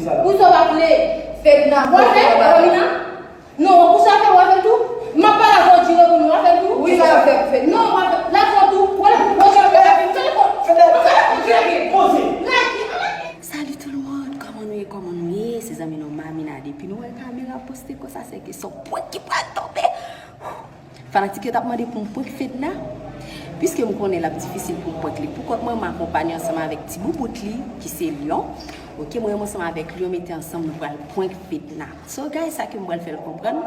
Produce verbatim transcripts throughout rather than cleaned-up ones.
Pou sa w pa vle. Fedna, w ap fè, Romina? Non, w ap kouche avè l, w ap fè l tou? M ap pale avè w, di reponn, w ap fè l tou? Wi, l ap fè, fè. Non, w ap fè, l ap fè l tou. W ap fè l tou. Fedna, Fedna, poze. Salut tout le monde, kòman nou ye, kòman nou ye? Se zanmi nou Mamina, depi nou wè kamera poste konsa, se ke se yon prank ki pral tonbe. Fanatik yo t ap mande pou m prank Fedna. Piske m konnen l ap difisil pou m prank li poukont mwen, m akonpanye ansanm avèk ti boubout li, ki se Lyon. Ok, mwen menm ansanm avèk Lyon mete ansanm, nou pral prank Fedna. So, guys, sa ke m pral fè l konprann.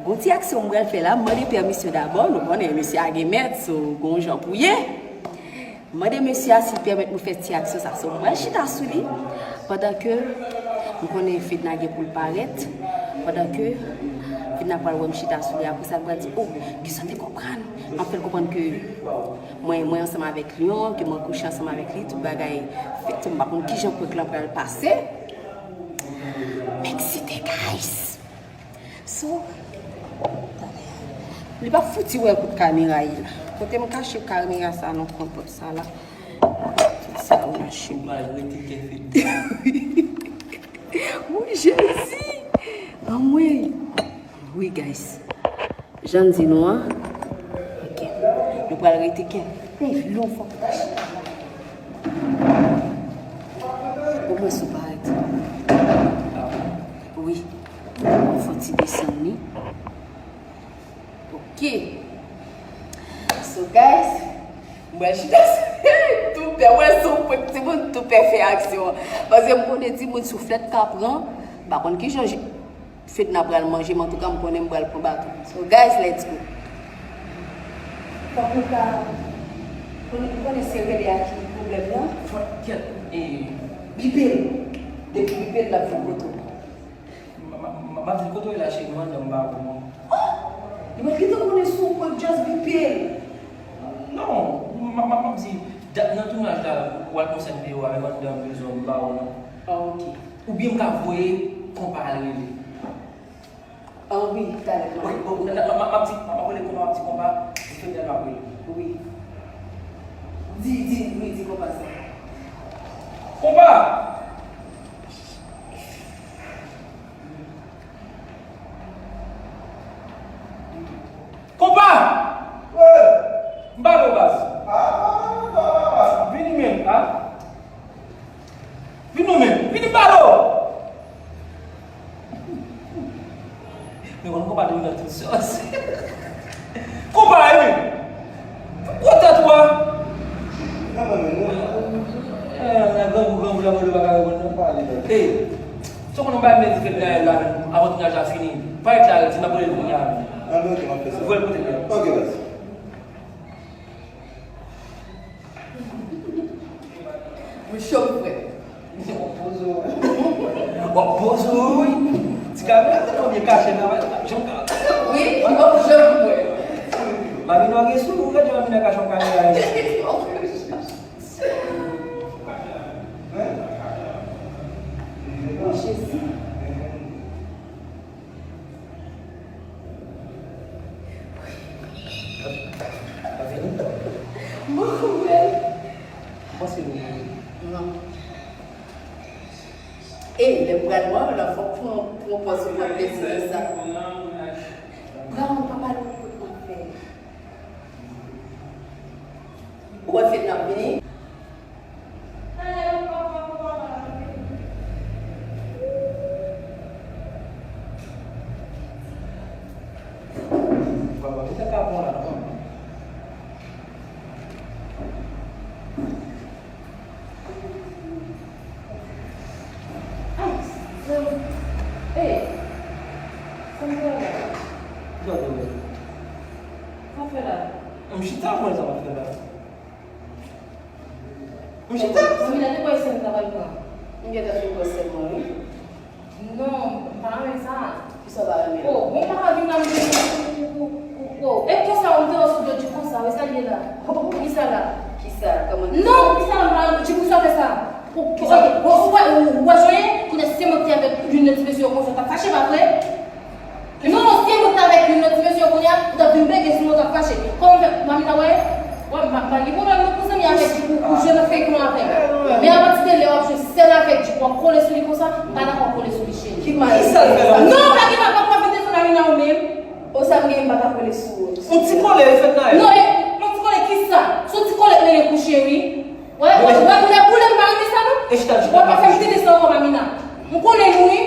Gon ti aksyon m pral fè la, m mande pèmisyon dabò, nou konnen mesye a gen mèt, so, gon jan pou ye. Mande mesye a si l pèmèt nou fè ti aksyon sa. So, mwen chita sou li, pandan ke m konnen Fedna gen pou l parèt, pandan ke Fedna pral wè m chita sou li, apre sa, l pral di, "Oh, kisa w te konprann?" M ap fè l konprann ke mwen, mwen ansanm avèk Lyon, ke mwen kouche ansanm avèk li, tout bagay fèt, so m pa konn kijan prank lan pral pase. M eksite, guys! So, li p ap fouti wè kote kamera ye la. Kote m kache kamera sa nan konpòt sa la. Tout sa yo mache. Ou pral rete kè fete. Wi, Jezi! Anmwey! Wi, guys. Jan m di nou an. Ok. Nou pral rete kè. Hey, Lyon, fòk ou ta chita. Omwen si w parèt. Wi. Fò ti desann li. Ok. So, guys, mwen chita tou pè. Wè, sou pwen timoun tou pè fè aksyon. Paske m konnen timoun souflèt ka pran. M pa konn kijan Fedna pral manje m, antouka, m konnen m pral pran baton. So, guys, let's go. Fòk nou ka konnen, konnen se rele a ki pwoblèm nan. Fòk kèt, e, bipe l. Depi bipe l, l ap fè foto. M, m, m, m ap di kote w ye la, cheri, m anndan, m pa wè w. Oh! Li mèt gentan konnen sou prank, just bipe l. Non, m, m, m ap di, dat nan tounaj la, w al konsantre w avè m anndan, m bezwen w, m pa wè w non. Ah, ok. Oubyen m ka voye konpa al rele. Ah wi, talè m ap. Ok, bon, m ap di, m ap rele konpa, m ap di konpa, di Fedna m ap rele. Wi. Di, di, wi, di konpa sa. Konpa! Konpa! Wi! M pale w baz. Ah, vini menm, ah. Vin non menm, vin m pale w. Men konn konpa te nan tout sòs. Konpa e men. Pran tèt ou a. Nan men nou. Eh, nan grangou, grangou la mwen pa ka reponn non. Eh, se konn yon bagay mwen di fè dèyè la menm, avan tounaj la fini. Pa ret la, di m ap rele l kounye a menm. An, ok, m ap fè sa. Voye l pote l. Ok, baz. Mwen cho m frè. W ap poze w. W ap poze w, wi. Ti kamera, tande w byen kache nan, jan w ka. Wi, w ap cho m frè. Mami nan gen sou, ou gade jan Mami nan kache yon kamera, wi. Oh, Jezi. Mwen konnen. Mwen se nou. Non. E, lè m pral mwen, la fòk pran, pran pòz pou mwen plezi sa. Pran mwen pa pale mwen kote mwen fè. Ou wè fèt n ap vini? Ay, zanmi. Ey, sa m fè la? Gade w. Sa m fè la? M chita, mwen, sa m ap fè la. M chita. Mami, la, te kwè se m ta pral pran. M gentan fin pran sèl mwen, wi. Non, m pa renmen sa. Kisa w pa renmen? Oh, bon, papa vin la, m vin pou, pou, pou, pou, pou. E konsa, ou te sou do di konsa, e sa l ye la. Kisa la? Kisa? Kòman? Non, kisa la, m pa renmen, di konsa, fè sa. Ou, ou, ou, ou, ou, ou, ou, kounye a, si se mwen ki te avèk youn nan ti mesye yo konsa, w t ap fache, pa vre? Non, si se mwen ki te avèk youn nan ti mesye yo kounye a, ou t ap vin bege sou mwen, w t ap fache. Kòman fè, Mamina, wè? Mwen, m pa, m pa gen pwoblèm non pou zanmi avèk Djip ou, ou jwe nan feyton avè l. Men apati de lè w ap jwe sèl avèk Djip, w ap kole sou li konsa, m pa dakò kole sou li, cheri. Ki mal li fè? Non, pa gen mal, pa pran vide sou Marina ou menm. O sa m gen, m pa ka kole sou ou. Yon ti kole, Fednaelle. Non, e, yon ti kole kisa? Se yon ti kole k mennen kouche, wi. Wè, wè, wè, koulè, koulè, m pa renmen sa, non. E chita, chita. W ap pa fè m tande sa ankò, Marina. M konnen nou, wi.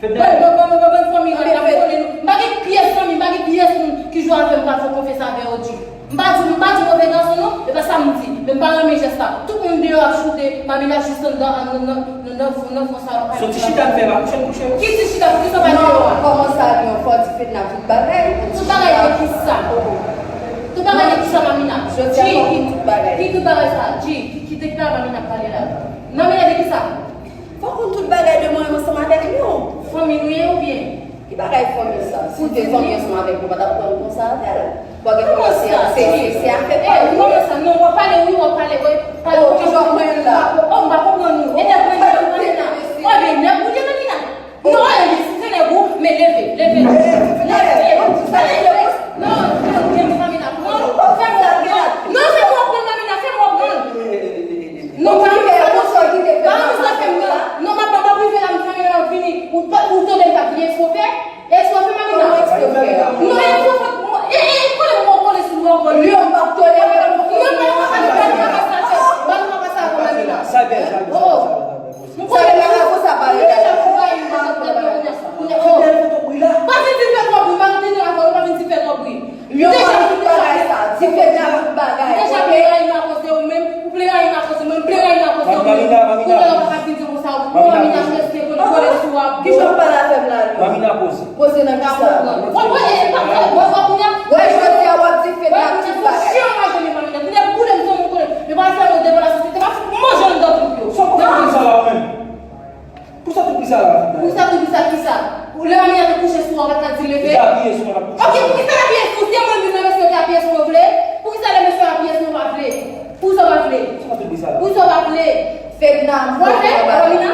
Fednaelle. Bon, bon, bon, bon, bon, fanmi, m konnen nou. M pa gen pyès zanmi, m pa gen pyès moun ki jwe avè m, m pa fè konfyans avè yo, Djip. M pa di, m pa di move gason, non, e pa sa m di. Men m pa renmen jès la. Tout moun deyò ap choute, Marina jis anndan, nan, nan, nan, nan, nan fon salon. Se ti chita n fè la, kouche n kouche. Ki ti chita, poukisa w pa deyò a? Kòman sa, Lyon? Fò di Fedna tout bagay. Tout bagay de kisa? Tout bagay de kisa, Marina? Jodi a fò konn tout bagay. Ki tout bagay sa? Di, ki, ki de ki bagay Marina ap pale la? Marina de kisa? Fò konn tout bagay de mwen menm ansanm avèk Lyon. Fanmi nou ye oubyen? Ki bagay fanmi sa? Si w te fanmi ansanm avèk mwen, w pa t ap pran m konsa avè l. Fò gen fanmi, se, se, se, se afè pa w. Kòman sa? Non, w ap pale wi, w ap pale wi. Pale. Oh, kijan w pran l la? Oh, m pa konprann ou. E nèg mwen, nèg mwen. Oh, men nèg ou ye, Marina. Non, e, si se nèg ou, men leve, leve. Leve, leve. Non, non, non, Marina, non, fè m wè, non. Non, fè m wè, Marina, fè m wè. Non, pa anvi sa, non. Pa anvi sa fè m nan. Non, m ap, m ap rive la, m fè m vini. Ou pa, ou tande m t ap vini ekspoze? Ekspoze, Marina. Non, ekspoze. E, e, kole m, kole sou mwen, kole. Lyon, m p ap tolere. Non, pa anvi sa, Marina. Sa bèl, sa bèl, sa bèl, sa bèl. M konnen m deja fè yon bagay m pa konnen kounye a. Fidèl, fè twòp bri la. Pa vin di fè twòp bri, pa vin di fè twòp bri. Yo pa tout bagay sa. Di fè di a tout bagay. Deja plen rayi m akoz de ou menm, ou plen rayi m akoz ou menm, plen rayi m akoz de ou menm. Mamina, Mamina. Kounye a w pa ka vin di konsa, ou Mamina, Mamina, poze. Jès ke kole, kole sou a. Kijan w pale avè m la, Lyon? Mamina, poze. Poze nan kisa? Wè, wè, e pa, wè, wè, wè, kounye a. Wè, jodi a w ap di fè di a tout bagay. Chien an raje men Mamina. Kounye a, boule m, zanmi, konnen. Men pa fè yo devan lasosyete, pa manje anndan twoup yo. Sa w konn sa la, ou menm? Poukisa tout bri sa la? Poukisa tout bri sa, kisa? Ou lè Mamina te kouche sou ou, ou pa t ka di l leve? Li te apiye sou mwen, l ap kouche sou mwen. Ok, poukisa l apiye sou ou? Si e mwen menm nan mesye ki apiye sou mwen, vle? Poukisa lè mesye apiye sou mwen, pa vle? Poukisa tout bri sa la? Poukisa w pa vle? Poukisa w pa vle? Poukisa w pa vle, Mamina?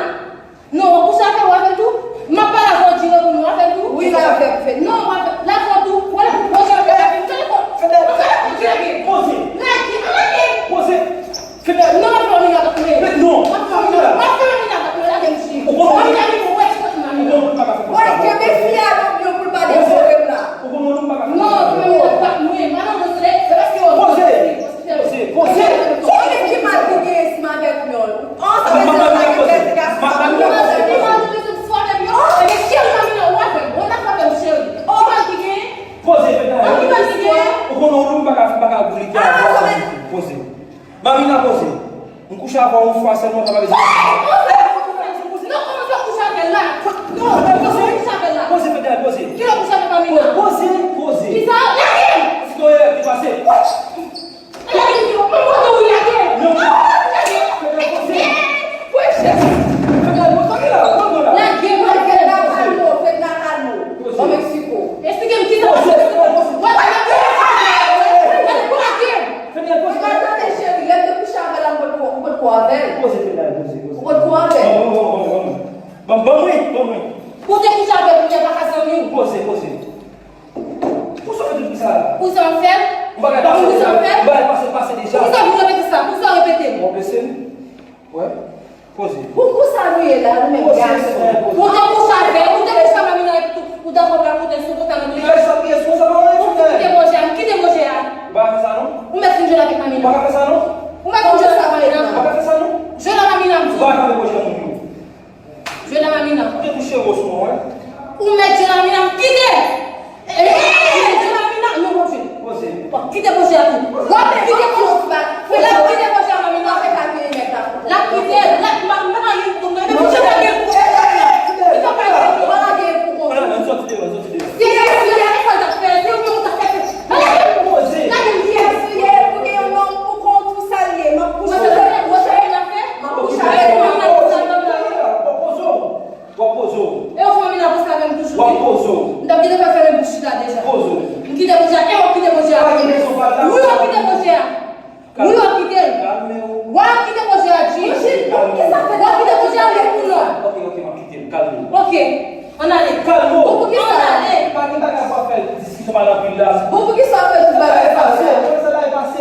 Non, w ap kouche avè l, w avè l tou? M ap pale avè w, di reponn ou avè l tou? Wi, l avè m, Fedna. Non, w avè l, l avè w tou. Wè la, bon, jan avè l, avè l, telefòn. Fedna. An, gade, gade, gade. Poze. Lage, lage. Poze. Fedna. Non, m ap fè Mamina gate mwen. Men non. M ap fè Mamina, m ap fè Mamina gate mwen, lage m cheri. Ou konnen Mamina vin wè ti kote Mamina. Ou konnen ou pa ka fè konsa. Wè, kenbe fi a nan byen pou l pa devore m la. Ou konnen ou pa ka fè konsa. Non, Mamina, pa mwen, pa nan mwen, se, se paske yo. Poze. Poze, poze. Ou konnen ki mal ki gen ansanm avèk Lyon. An, sa vle di Mamina, poze. Mamina, poze. Poze, Fedna. An, ki mal ki gen? Poze, Fedna. An, ki mal ki gen? Ou konnen ou pa ka, pa ka boule kè a. Poze. Mamina, poze. M kouche avè w yon fwa sèlman, sa pa vle di. Ey, poze! Non, kòman sa w kouche avè l la? Non, kòman w kouche avè l la? Poze, Fedna, poze. Kilè w kouche avè Mamina? Poze, poze. Kisa? Lage m! Si gon erè ki pase. Lage m, di w, mwen kote w lage m. Non. Ah, lage m. Fedna, poze. Ey, poze. Fedna, poze. Lage m, lage m. Fedna, kalme w, Fedna, kalme w. Poze. Ban m eksplike w. Eksplike m kisa w ap fè. Poze, Fedna, poze. Wè, wè, lage m. Lage m. Fedna, poze. Mwen pa tande cheri, lè m te kouche avè l la, m potko, m potko avè l. Poze, Fedna, poze, poze. Ou potko avè l. Ban mwen, ban mwen, ban mwen. Ban, ban mwen, ban mwen. Ou te kouche avè l, ou te pa ka zanmi w. Poze, poze. Poukisa w fè tout bri sa la? Poukisa w fè l? Ou pa ka pase deja. Ou pa ka pase, pase deja. Poukisa w vin repete sa? Poukisa w repete l? Ou blese m? Wè. Poze. Pou, pou sa nou ye la, nou menm gason. Poze, poze. Ou te kouche avè l, ou te kouche avè Mamina epi tou, ou dakò pou la kote sou konsa nan. Li fè sa, li fè sa, pa wè, ou kite pwojè a, kite pwojè a. Ou pa ka fè sa non. Ou mèt fin jwe avèk Mamina. Ou pa ka fè sa non. Ou mèt fin jwe avèk Mamina. Ou pa ka fè sa non. Jwe la Mamina, m di w. Ou pa ka fè pwojè moun yo. Jwe la Mamina. Ou te kouche wo sou mwen, wè. Ou mèt jwe la Mamina, m kite. Ey, kite Mamina, non, Bondye. Poze. Bon, kite pwojè a tou. W ap kite pwojè a. Fè l ap kite pwojè a, Mamina. L ap kite, l ap, m pa, m pa ka gen pou mwen. Men pwojè a gen pou mwen. Li pa pale pou mwen. Ann sòti deyò, ann sòti deyò. Se, se, se, sa l t ap fè, se ou menm ou t ap fè. Poze. Lage m, lage m. Ou gen yon nonm pou kont ou, sa l ye. M ap kouche. Mwen, se, mwen, se, m ap fè. M ap kouche avè l. Poze w. W ap poze w. E ou fanmi nan poze avè m toujou, wi. W ap poze w. M t ap gentan fè fèmen bouch chita deja. Poze w. M kite pwojè a. E w ap kite pwojè a. Pa gen rezon, pa la. Wi, w ap kite pwojè a. Kalme w. Wi, w ap kite pwojè a. Kalme w. Wi, w ap kite pwojè a, Dji. Poze, kalme w. W ap kite pwojè a, wi, pou non. Ok, ok, m ap kite l. Kalme w. Ok. Ann ale. Kalme w. Bon, poukisa? Ann ale. Pa gen bagay pou ap fè diskisyon pa nan pil la. Bon, poukisa w ap fè tout bagay sa? Sa bagay pase.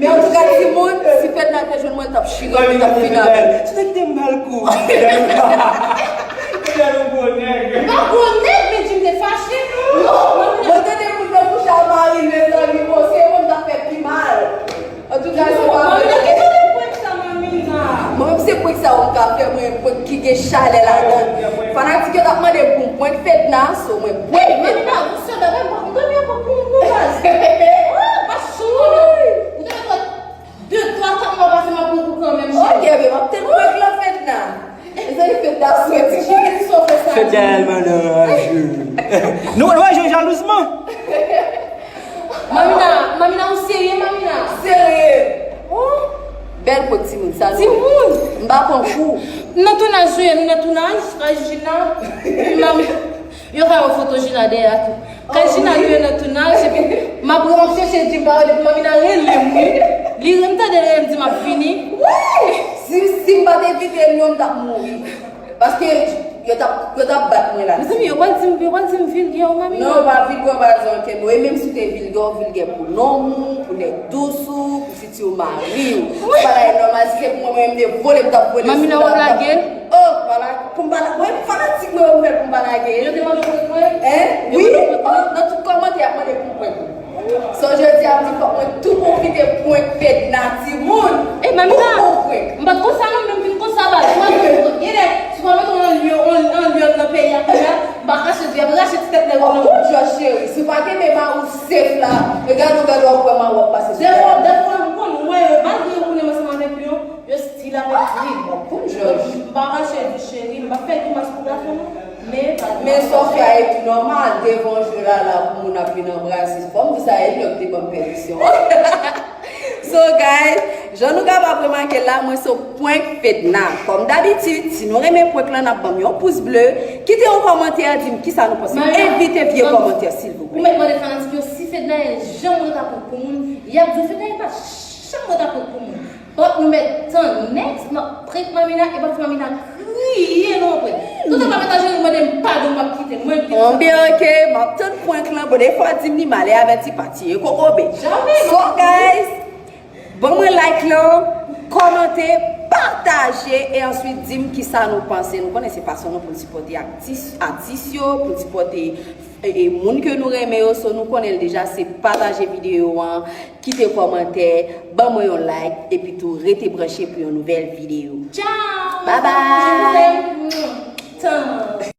Men antouka, timoun, si Fedna te jwenn mwen, l t ap chire mwen, l t ap fini avè m. Ti nèg te mal kou. Fedna yon gwo nèg. M pa gwo nèg, men Jim te fache. Non, mwen tande moun nan bouch a Marine, mezanmi, bon, se mwen m t ap fè pi mal. Antouka, se pa vre. Mwen menm se prank sa ou ka fè, mwen prank ki gen chalè ladan. Fanatik yo t ap mande pou m prank Fedna, so mwen prank Fedna. Mamina, ou sè bagay, m pa konn dòmi ankò pou ou non baz. Oh, pa sou mwen. Ou te mèt wè de twa kat mwa pase m ap prank ou kanmenm, cheri. Ok, men m ap tann prank lan Fedna. Mezanmi, Fedna soti. Cheri, sa w fè sa. Fedna tèlman nan raj. Nou wè jan jalouzman. Mamina, Mamina, ou serye, Mamina? Serye. Oh. Bèl prank timoun, sa nou. Timoun. M pa pran kou. Nan tounaj nou ye, nou nan tounaj, kay Jina. Epi Mami, yo ka wè foto Jina dèyè a tou. Kay Jina nou ye nan tounaj, epi m ap, m ap chèche Jim pa wè, depi Mamina rele m, wi. Li, m tande l rele m, di m ap vini. Wi! Si, si m pa t envite l, non, m t ap mouri. Paske yo t ap, yo t ap bat mwen la. Mezanmi, yo pral di m, yo pral di m vilgè, wi, Mamina. Non, ou pa vilgè, ou pa di ankenn mo. E menm si w te vilgè, ou vilgè pou nonm ou, pou nèg dous ou, pou fiti mari w. Wi. Bagay nòmal, si se pou mwen, mwen menm te vole, m t ap vole sou la. Mamina, w ap lage l? Oh, pa lage, pou m pa lage. Mwen, fanatik mwen, yo fè pou m pa lage l. Yo te mande pou mwen? Hein? Wi. Oh, nan tout kòmantè, y ap mande pou mwen. So, jodi a, m di fòk mwen tou pwofite prank Fedna, timoun. E, Mamina, tou prank. M pa t konsa non, men m vin konsa baz. Mwen vin konsa. Genlè, si w pa mete yon lyon, yon, yon lyon nan peyi a, kounye a, m pa kache di, y ap rache ti tèt nèg yo nan. Oh, Jòj cheri, si w pa kenbe mari w safe la, e gade w, gade w ap wè mari w ap pase sou tèt la. Dèfwa, dèfwa, m konn wè yo, malgre yo konnen m ansanm avèk lyon, yo still avèk li. Bon, Jòj. M pa kache di, cheri, m pa fè grimas pou gason non. Men Sofia e pi nòmal, devan je la la pou moun ap vin anbrase. Fò m di sa, e lòt te ban m pèmisyon. So, guys, jan nou kapab remake la, mwen se prank Fedna. Kòm dabitid, si nou renmen prank lan, n ap ban m yon pous ble, kite yon kòmantè, di m kisa nou panse. Envite vye kòmantè, silvouplè. Ou mèt mande fanatik yo si Fedna e janm reta prank pou moun, y ap di w Fedna e pa janm reta prank pou moun. But nou mèt tann next, m ap prank Mamina, e m ap fè Mamina kriye nan yon prank. Toutan pa mèt Angeline mande m padon, m ap kite l. Mwen, m kite l. Bon, byen, ok, m ap tann prank lan. Bon, defwa di m li malè avèti pa tiye kokobe. Jamè. So, guys, ban mwen like lan, kòmante, pataje, e answit di m kisa nou panse. Nou konnen se fason nou pou n sipòte aktis, atis yo, pou n sipòte e, e, moun ke nou renmen yo, so nou konnen l deja, se pataje videyo an, kite kòmantè, ban mwen yon like, epi tou rete branche pou yon nouvèl videyo. Tchao! Bye bye! Tchao!